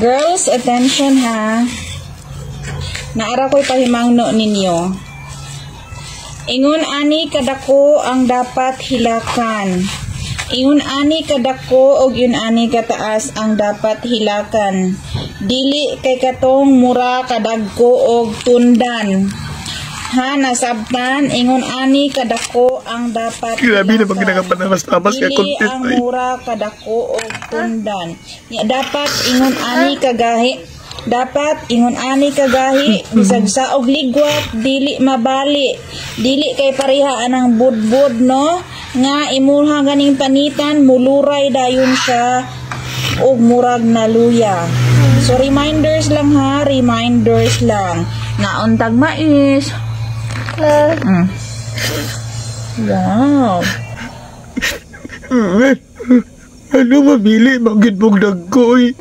Girls, attention ha. Naa ra ko'y pahimangno ninyo. Ingon ani kadako ang dapat hilakan. Ingon ani kadako og ingon ani kataas ang dapat hilakan. Dili kay katong mura kadagko og tundan. Ha, nasabtan, ingon ani kadako ang dapat Grabe naman hilakan. Ginakapanamas-tamas ka Dili content ang ay. Mura kadako og tundan. Ya, dapat ingon ani kagahi. Dapat ingon ani kagahi, bisag sa og ligwat dili mabali. Dili kay pareha anang budbud, no, nga imuha ganing panitan, muluray dayon siya og murag naluya. So reminders lang ha, reminders lang. Naon tag mais. Wow. Ano, mamili, manggid mong dagko eh.